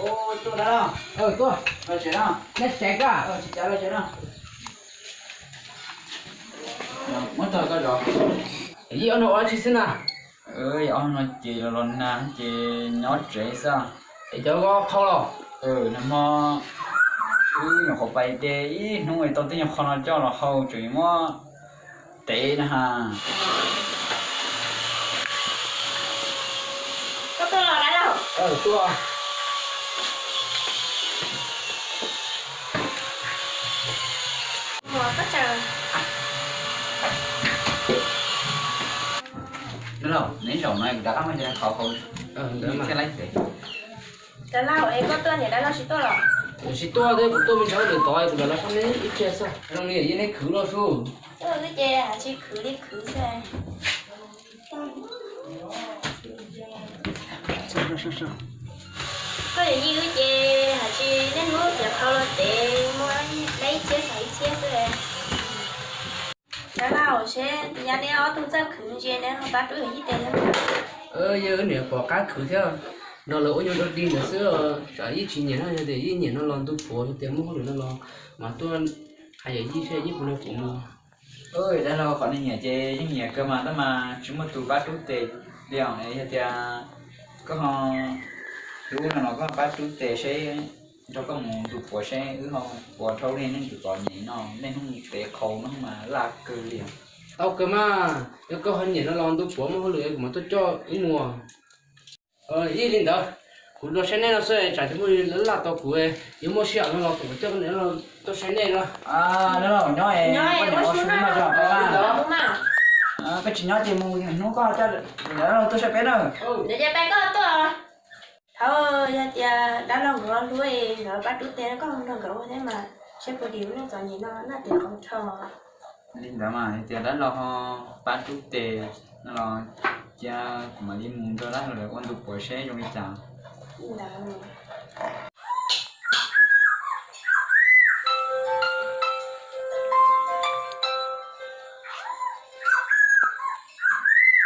Tuaj dab laug. Tuaj. Los tsev no. Neb tsev koj. Tsis cav los tsev no. Muab tog koj zov. Yij ob no ua dab tsi xwb na? Ob no ces los los nag ces nyob tsev xwb. Es cov koj qhau los? Nag hmo wb nyuam qhuav pais de ib hnub tau tej nyuag qho no coj los hau tseem muab tev na ha. Koj tuaj los dab laug? Tuaj. Dab laug, neb zaum no kuv rov qab muab cov qhauv hauv thiaj laib tev. Dab laug, es koj tuaj niam dab laug tsis tuaj los? Kuv tsis tuaj thiab, kuv tuaj me ntsis lwm tod, kuv rov los sab neb ib pliag xwb. Zoo li yij neb khwv los sub. Wb ces hais tsis khwv li khwv xwb. Koj yawm yij wb ces hais tsis niaj hnub txiav qhau los tev, muaj dab ib txhiab xav ib txhiab xwb. Dab laug, seb yog neb ob tug txawj khwv ntsia neb ho pab rub yawm yij tes thiab. Yog wb niam pom qab khwv thiab, nrog lawv ua nyuag dog dig ntawd xwb, tsam yij tsis nyiam no, yog tias yij nyiam no los ntu puav, yog tias muaj hauj lwm no los mas tuaj hais yawm yij seb yij puas nrog kuv mus. Dab laug, qhov nej nyiam ces yeej nyiam kawg mas, tab mas tsis muaj tus pab rub tes li os. Yog tias koj ho hlub no los koj pab rub tes seb nrog koj mus ntu puav seb wb ho puas dhau nej, nej tus txom nyem no, nej hnub tev qhau no mas laj kawg li. Tau kawg mas, yog koj ho nyiam no los ntu puav muaj hauj lwm kuv mam tuaj coj wb mus. Ib li ntawd, kuv los saib nej no xwb, tsam ces muaj li laj tau kuv, yuav muaj sij hawm no los kuv mam coj koj niam tuaj saib nej no. Dab laug nyob, koj niam ua su no zog pab. Koj tsis nyob ces mus hnub koj coj niam dab laug tuaj saib peb na. Thaum yog tias dab laug nkawd hlub nkawd pab rub tes koj nrog nkawd ua thiab mas seb puas dim lub neej txom nyem no noj tes qau rho. Li ntawd mas yog tias dab laug ho pab rub tes no los cia kuv mam li mus nrog dab laug lawv ua ntu puav seb zoo li cas.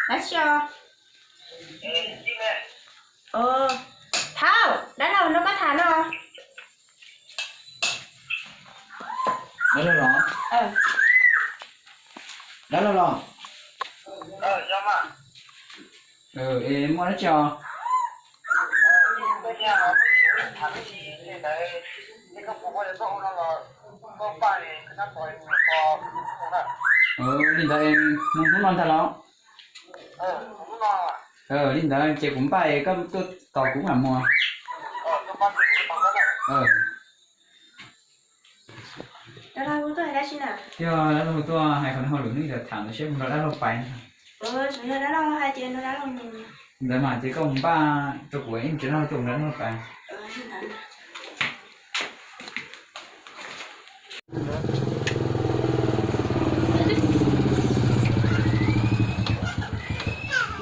Dab tsi os? Thaum dab laug nrog koj tham no. Dab laug los? Dab laug los? Es muaj dab tsi os? Li ntawd mus hnub no ntag los? Li ntawd ces kuv npaj es koj tuaj tos kuv mam mus. Yog dab laug tuaj hais qhov no hauj lwm no yog tham ntawd seb mus nrog dab laug pais. Ntawd mas ces koj mus npaj rau kuv ib pliag, dab laug tuaj mus nrog dab laug pais.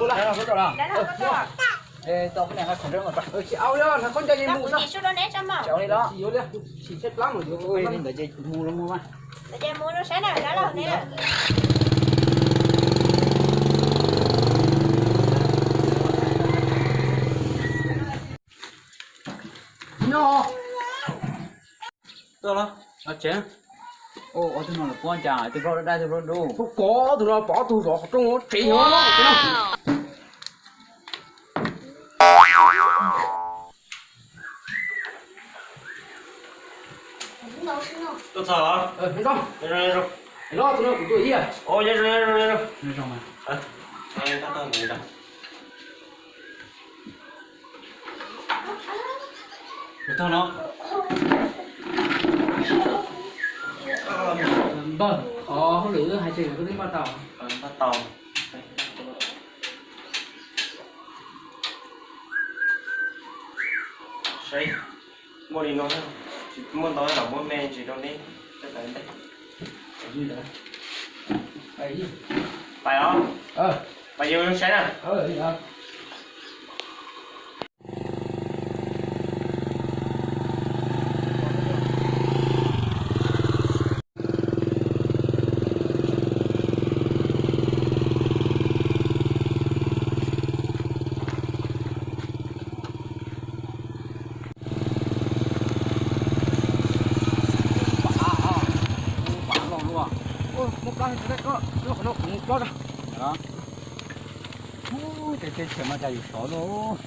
Dab laug, koj tuaj los? Tsis au, hnav khaub ncaws mus xwb. Tsis au li los, sim tshaib plab mus yuav li ntawd ces mus los mus mas. Ntawd ces mus saib na dab laug ne. No. Tuaj los, tsev. Ob tug no los puab cas, tus plaub daj daj, tus plaub dub. Koj tus no pom tus zov qhov rooj tsev no. Tuaj txog los? Los, tus no kuv tus ib. Tus no. Npawg, qhov hauj lwm wb hais tias koj twb npaj tau. Npaj tau. Saib, muaj li no, tsis muaj ntau los muab me ntsis rau neb. Pais os, pais yus saib na. Ub, tej teb chaws mas cas yuav sov luaj.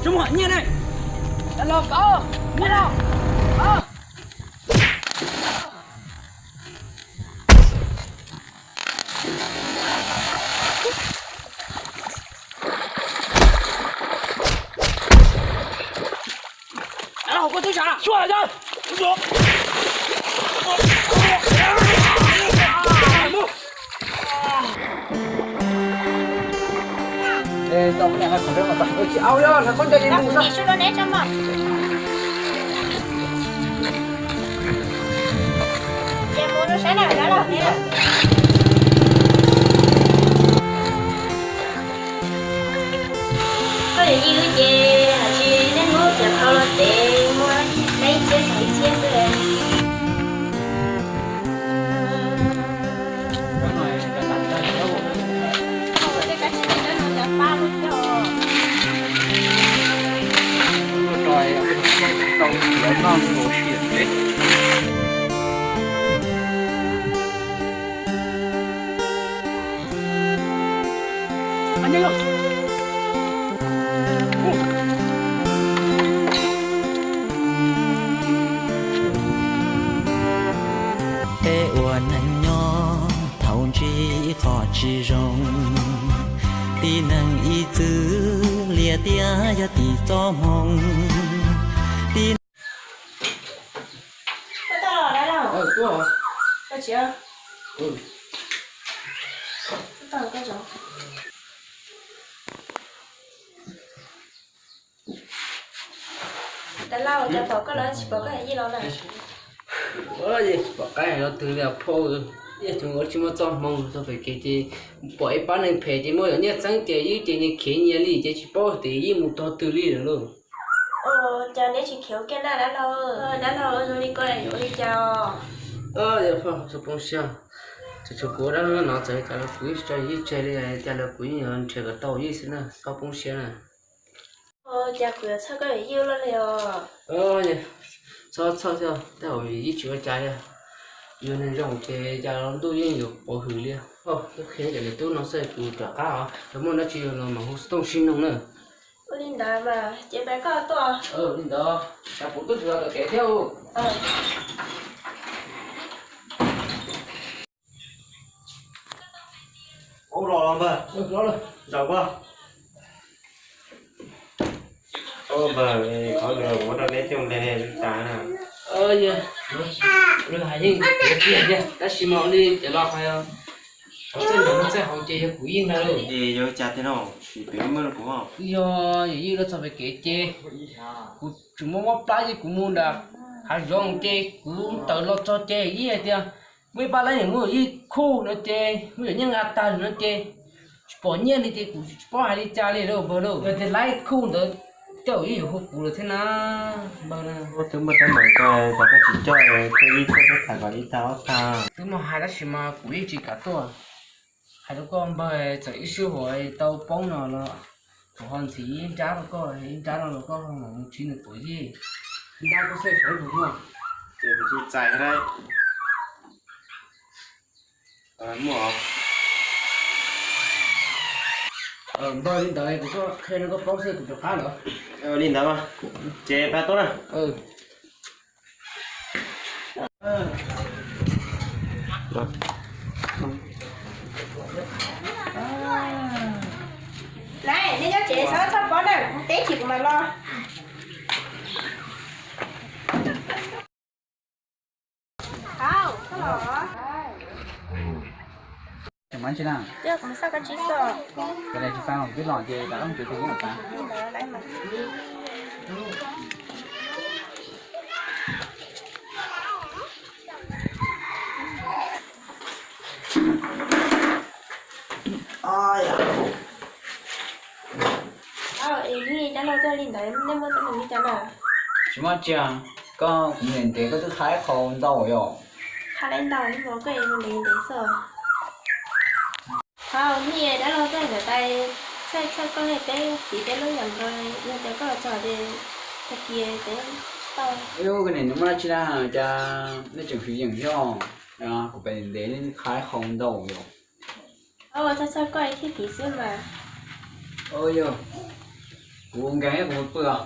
Tsoom muam, nyiaj ne, los kov, nyiaj los kov. Dab laug, koj twb sab suaj yog. Tsis au, yog lawv khaub ncaws ces mus xwb. Ces mus rau sab na, dab laug ne. Koj yawm yij wb ces hais tsis nej hnub txiav qhau los ces muaj ib txhiab txog ib txhiab xwb. Peb ua neej nyob thaum ntsib qhov tsis zoo, tib neeg ib txwm liam tias yog tim txoj hmoo. Tib Dab laug, cas thaum koj los tsis pom koj yawm yij los na? Tsis pom qab los twg li phauj, ib tug ua tsis muaj txoj hmoo txog pem kev ces pom ib pab neeg phem ces muaj yam nyiaj txeeb ces ywj ces nyias khiav nyias li ces tsis paub tias yij mus tog twg li lawm lauj. Cas neb tsis khiav ua ke na dab laug? Dab laug, zoo li ko yuav ua li cas os? Yog phauj, txhob poob siab, tsuas tshuav kuv dab laug no, txawm li cas los kuv yeej tsis tso yij tseg li, cas los kuv yeej yuav nrhiav kom tau yij xwb na, txhob poob siab na. Cas kuv yuav txhawj koj yawm yij ua luaj li os? Txhob txhawj xwb, tej zaum yij tsis ua cas li. Yog neeg zoo ces cas los ntuj yeej yuav pov hwm li. Tub qhia cov niam tub no xwb, kuv rov qab os, yog muaj dab tsi los mam hu xov tooj sib nug na. Ua li ntawd mas ces peb koj tuaj. Li ntawd, tsam kuv twb tsis los tom kev thiab. Ua los los npawg, zaum koj. Npawg, qhov lus kuv muab rau neb coj mus ntes li cas na? Lawv hais yeej tiag tiag, tab sis mas ua li ces los hais, qhov txawj nrov txawj haus ces yog kuv yij ntag lauj. Es yog cas tiag no, sim pem muab rau kuv. Yog yawm yij los txog pem kev ces kuv tseem muab mob plab ces kuv mus nram hav zoov ces kuv tawm los txog ces yij hais tias muaj ib pab leej niam muab yij khuj no ces muab yawm nyiaj nqa tag no ces tsis pom nyiaj li ces kuv tsis paub hais li cas li lauj npawg lauj. Yog tias laib khuj ntawd tej zaum yij yuav hu kuv lawm thiab na npawg na. Ua twb muaj teeb meem ko, koj tsis coj, koj ib tuaj peb tham kom ib tag ob tag. Twb muaj hais tab sis mas kuv yeej tsis kam tuaj. Hais rau koj npawg, txawm ib sij huam tau poob no los kuv ho ntxiv ib nrab rau koj, ib nrab no los koj ho mam mus ntsib nws pom yij. Nrab koj xwb sawv ib tus tuaj. Ces kuv tsis txais thiab. Muaj os. Npawg, li ntawd kuv tuaj qhia rau koj paub xwb, kuv rov qab lawm. Li ntawd mas ces pab tuaj na. Lawm, nej nyob tsev txhob txhawj pob na, kuv teb chim kuv mam los. Yog li ntawd nej muaj teeb meem li cas na? Tsis muaj tsi, koj kuv niam ntev koj twb qha ib qho ntau yom. Qha li ntau li no koj yuav ntev ntev xwb. Thaum niam dab laug tuaj ntawd tas, txhawj txhawj koj li peb tiv peb lub yam nkaus, yog tias koj los txog ces tag kis peb tau. Koj niam nws muaj dab tsi na, cas nej tseem fim yeem thiab? Kuv pem ntev nej qha ib qho ntau yom. Txhawj txhawj koj thiaj tiv xwb mas. Yog, kuv nkees kuv pw os.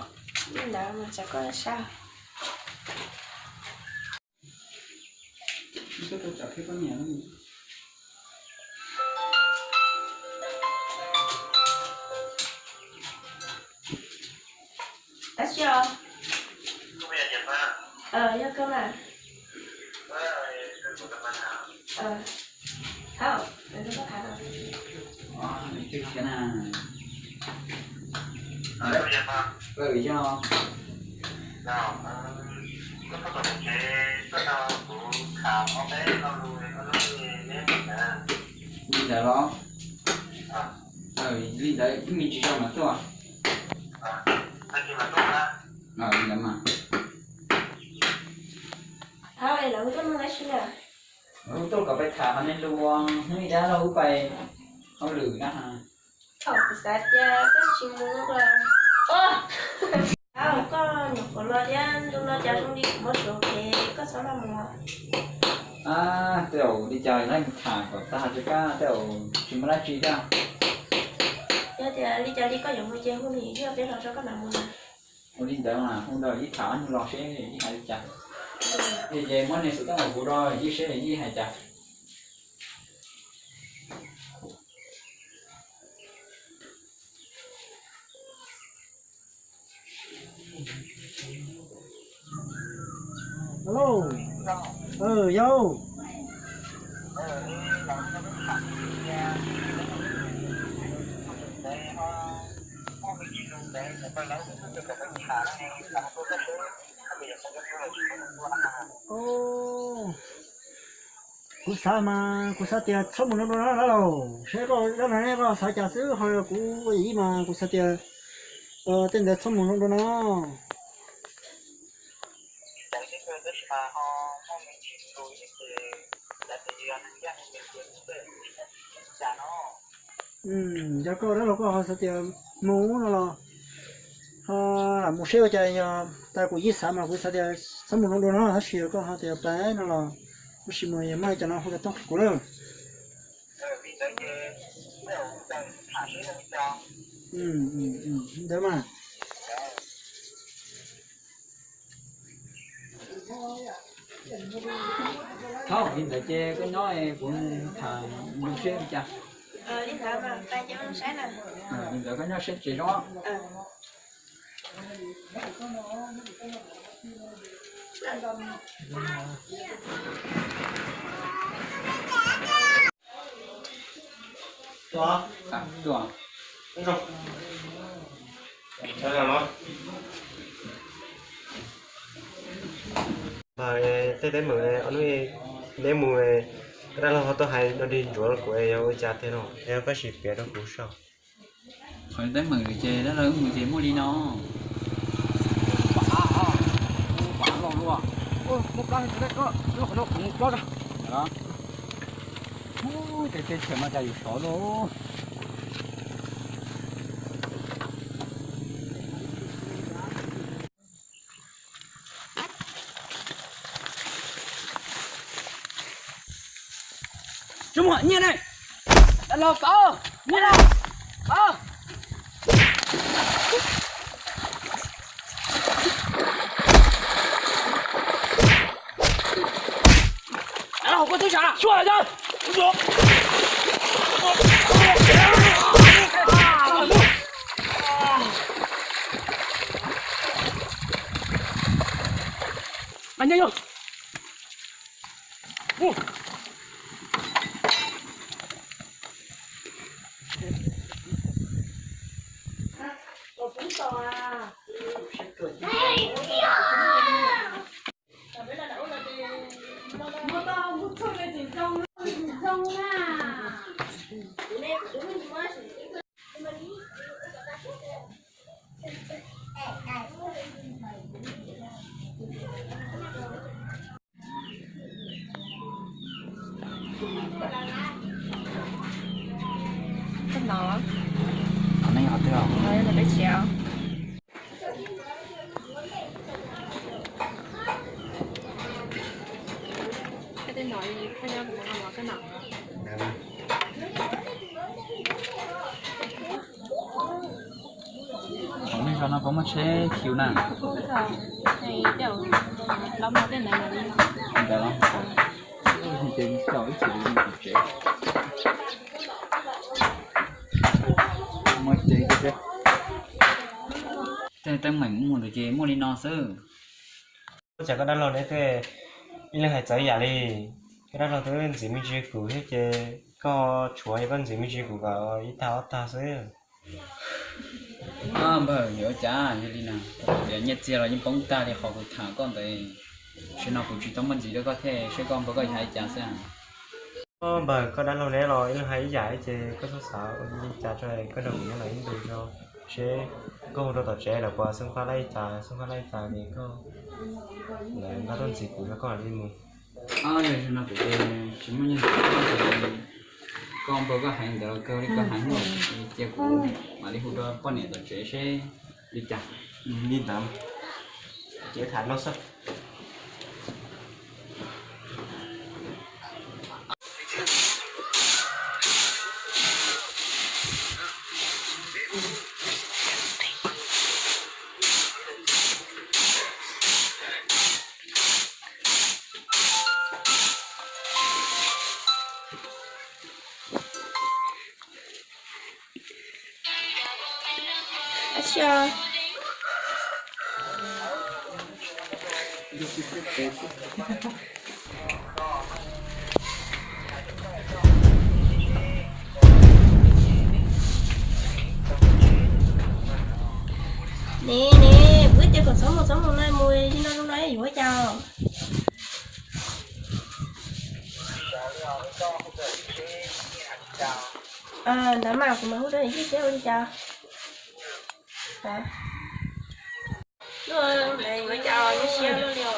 Li ntawd mas tsam koj sab. Tab sis os, yog koj mas. Thov, koj tham. Yog li ntawd los? Li ntawd ib me ntsis zog mam tuaj. Li ntawd mas. Thov es lawv tuaj mus dab tsi na? Lawv tuaj kom peb tham qhov nej lus, hnub ib dab laug wb pais hauj lwm na. Thaum kuv xav tias koj tsis mus los, thaum koj nyuam qhuav los thiab ntu no cas zoo li kuv muab tsuav phem, koj txhob los mus. Tej zaum li cas lawv mus tham kom tag tso kab, tej zaum tsis muaj dab tsi thiab. Yog tias li cas li koj yuav mus ces hu li yog peb los tso koj mam mus na. Ua li ntawd mas hu ntawd ib tham ob hnub los seb ib hais li cas. Ces muab niag xov tooj rau kuv rau ib seb ib hais cas. Alo, yau. Kuv xav mas kuv xav tias txhob mus nroo nroo na dab laug, seb koj dab laug koj xav cas xwb, ho kuv ua ib mas kuv xav tias tej ntawd txhob mus nroo nroo no. Yog koj dab laug koj ho xav tias mus no los ho lam mus seb ua cas, yog tas kuv ib xav mas kuv xav tias txhob mus nroo nroo no, tab sis koj ho tias pais no los tab sis mus yog muaj li cas no hu rau tooj qhia kuv lawm. Ntawd mas. Thaum li ntawd ces koj nyob kuv tham lus seb li cas. Li ntawd koj nyob seb tsev zoo. Tej teeb meem neb mus, dab laug ho tuaj hais dog dig ntsuav kuv yog ua cas tiag no, koj sim piav rau kuv saib. Qhov teeb meem ces dab laug wb mus ces muaj li no. Muaj plab, koj qhov no kuv mus plob. Ub, tej teb chaws no cas yuav sov lauj. Tsis muaj nyiaj ne. Los kov, nyiaj los kov. Mas nyiaj yog. Qhov no, qhov twg os? Ov, nej zos no puas muaj tsheb xyu na? Ntawd los, ces caum ib chim li tus tsev. Muaj tsev tiag tiag. Tej teeb meem mus ntawd ces muaj li no xwb. Ua cas koj dab laug neb tej ib leeg hais txawv yam li? Koj dab laug twb ntxiv me ntsis kuv thiab ces koj tshuav koj ntxiv me ntsis kuv kom ib tag ob tag xwb. Npawg, yuav ua cas yog li na, tias nyiaj txiag los yeej poob tag li qhov kuv tham koj ntawd. Tam sim no kuv tsis tau muaj ntxiv rau koj thiab, seb koj npawg koj yuav hais li cas xwb. Npawg, koj dab laug neb los ib leeg hais ib yam ces koj txhob xav ua li cas tso, koj nrog kuv nyob los ib ntus tso, seb koj hu rau tom tsev lawv puas xeeb fab laib li cas, xeeb fab laib li cas ces koj lawv nqa tuaj ntxiv kuv rau koj li mus. Yog li no kuv ces tsis muaj nyiaj, koj npawg koj hais ntawd los kawg li koj hais, cia kuv mam li hu rau poj niam tom tsev seb li cas. Li ntawd ces tham no xwb. Ne ne, kuv tias kom txhob mus txhob mus no mus li no zoo no yuav ua cas? Ntawd mas kuv mam hu rau niam tij seb ua li cas. Luaj, ntawd yuav cas ua siab luaj li os.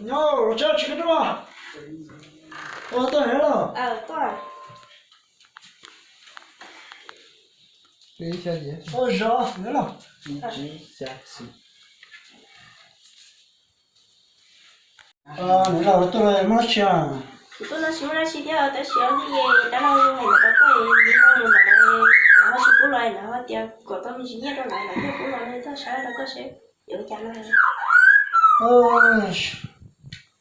Nyob los tsis kawg tuaj. Tuaj los. Nyob los. Nws los tuaj muaj dab tsi? Kuv tuaj no tsis muaj dab tsi thiab, tab sis ob hnub no dab laug hais ntawd rau koj, nws ho mus ntawd, lawv ho tsis pub los, lawv ho tias kom tau me ntsis nyiaj rau lawv, lawv thiaj pub los, txog sawv rau koj seb yuav ua cas no.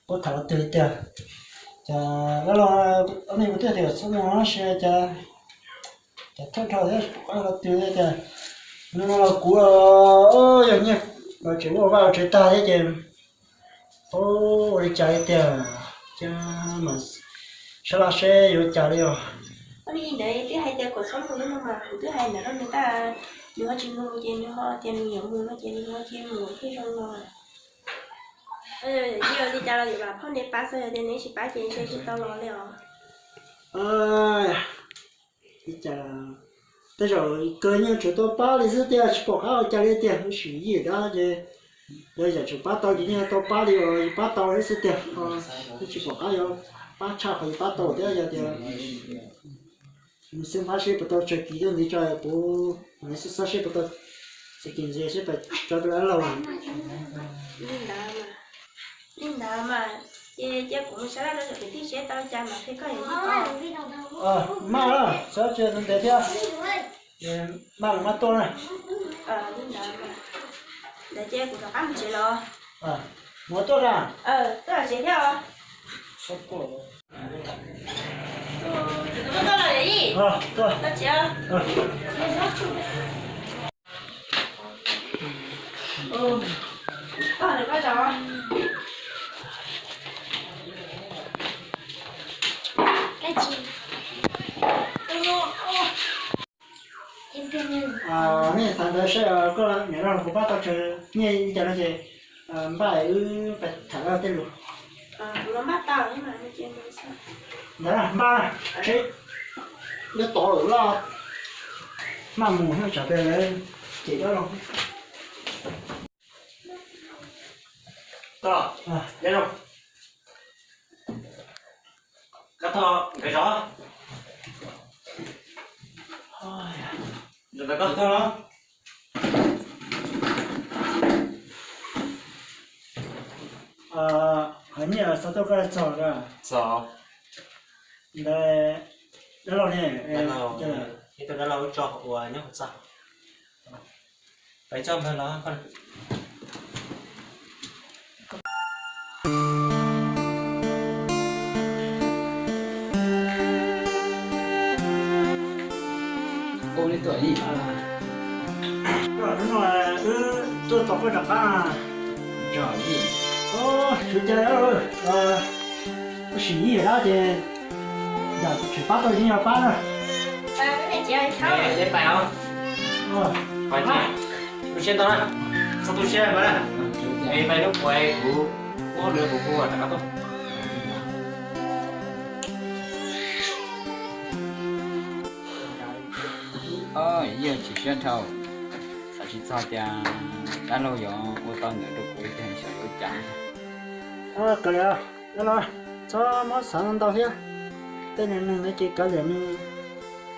Puab tham los twg tiag? Cas dab laug, ob hnub kuv twb tias txhob mus no, cas, cas thawj dhau thiab, puab tham los twg tiag? No los kuv yog nyiaj los tseem ua vaj ua tsev tag thiab ces ua li cas li tiag, cas mas sab laj seb yuav ua cas li os. Ua li ntawd twb hais tias kom txhob mus no mas kuv twb hais ntawd rau nws tag, nws ho tsis mus ces nws ho tias nws yuav mus no ces nws ho cia mus thiaj zoo no. Yog li cas los yuav vam phauj neb pab xwb, yog tias neb tsis pab ces ntshe tsis tau los li os. Li cas tej zaum kawg nyiaj tseem tuaj pab li xwb tiag, tsis pom qab ua cas li tiag, sim yim dab ces yog yam tseem pab tau ces yeej tau pab li uas yus pab tau li xwb tiag, yeej tsis pom qab yuav pab tshaj qhov yus pab tau thiab. Yog tias mus xeeb fab seb puas tau tsawg kis tuaj ntxiv tso, kuv mus xeeb fab seb puas tau tsawg kis ntxiv seb puas tso rau dab laug. Li ntawd mas, ces cia kuv mus sab laj rau cov kwv tij seb tau cas mas thiaj koj yuav li tau. Maj lawm, txhob tsis ntev thiab. Maj los maj tuaj na. Li ntawd, ntawd ces kuv rov qab mus tsev los. Mus tuaj na. Tuaj tsev thiab os. Tuaj los yom. Tuaj tsev. Nej tham ntawd seb koj niam laug kuv pab tau tsawg nyiaj li cas no ces npaj wb pais tham lawv tej lus. Npaj tau, npaj, nyob tod lawm los maj mus, tsam peb cem dab laug. Koj, koj tog nkawd zov. Koj tog los. Hais nyiaj xav tuaj koj txog lawm. Ntawd dab laug ne, ib tug dab laug tso ua nyob hauv txaj. Pais txog npawg los. Ua li tuaj ib, hnub no wb tuaj tos koj rov qab. Tso ib, sawv cev, tab sis ib yam dab ces yam tseem pab tau yeej yog pab na. Pais os. Pais, tu siab ntau na, txhob tu siab mas na. Es pais lub kuv, kuv muab hauj lwm kuv kuv rov qab tuaj. Yog chim siab dhau, xav tsis txog tias dab laug yuav ua tau ntawd rau kuv, xyov yuav ua cas. Qhov no txhob muab xav ntau thiab. Tej neeg no ces kav liam,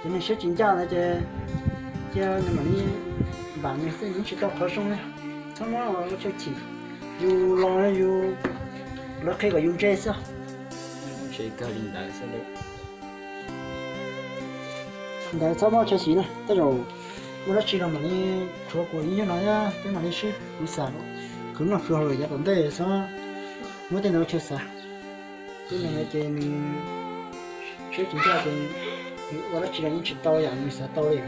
cov neeg siab tsis ncaj no ces cia nws mam li npam nws xwb, yeej tsis tau qhov zoo li. Txhob muab ua tshaw chim, yus los yus, lawv qhia kom yus ntse xwb. Ntse kawg li ntawd xwb. Ntawd txhob muab ua chaw xyiv na, tej zaum muaj dab tsi los mam li tshuav kuv ib nyuag no thiab peb mam li sib khwv xav, khwv noj khwv haus lawm yav tom ntej txhob muab tej ntawd ua chaw xav. Tej neeg no ces nws siab tsis ncaj ces nws ua dab tsi los yeej tsis tau yam nws xav tau li.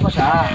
Koj sav?